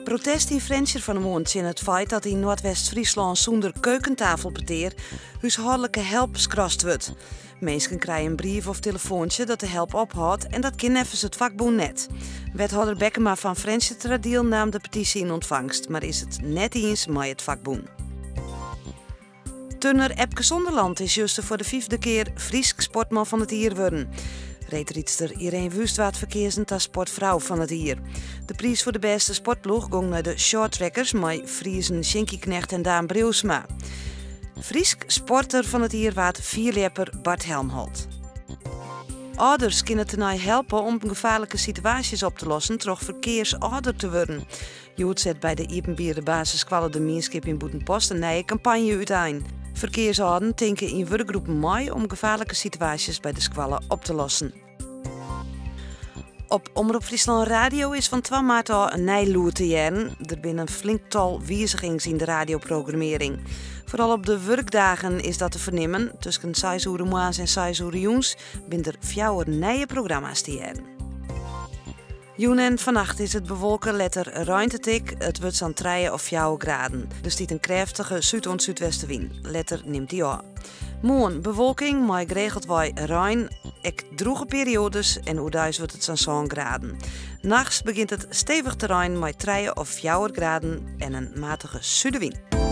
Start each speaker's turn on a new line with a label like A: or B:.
A: Protest yn Frjentsjer fan 'e moarn tsjin it feit dat yn Noardwest-Fryslân sûnder keukentafelpetear húshâldlike help skrast wurdt. Minsken krije in brief of telefoantsje dat de help ophâldt en dat kin neffens it fakbûn net. Wethâlder Bekkema fan Frjentsjerteradiel naam de petysje yn ûntfangst, mar is it net iens mei it fakbûn. Turner Epke Zonderland is juster foar de fyfde kear Frysk sportman fan it jier wurden. Reedrydster Ireen Wüst waard ferkeazen ta sportfrou fan it jier. De priis foar de bêste sportploech gong nei de shorttrackers mei Friezen Sjinkie Knegt en Daan Breeuwsma. Frysk sporter fan it jier waard fierljepper Bart Helmholt. Alders kinne tenei helpe om gefaarlike situaasjes op te lossen troch ferkearsâlder te wurden. Hjoed set by de iepenbiere basisskoalle De Mienskip yn Bûtenpost in nije kampanje útein. Ferkearsâlden tinke yn wurkgroepen mei om gefaarlike situaasjes by de skoalle op te lossen. Op Omrop Fryslân Radio is fan 2 maart ôf in nij lûd te hearren. Der binne in flink tal wizigings yn de radioprogrammearring. Foaral op de wurkdagen is dat te fernimmen. Tusken seis oere moarns en seis oere jûns binne der fjouwer nije programma's te hearren. Jûn en fannacht is it bewolke, letter reint it ek. It wurdt sa'n trije of fjouwer graden. Der stiet in krêftige súd oant súdwestewyn. Letter nimt dy ôf. Moarn bewolking mei geregeldwei rein, ek drûge perioades en oerdeis wurdt it sa'n sân graden. Nachts begjint it stevich te reinen mei trije of fjouwer graden en in matige sudewyn.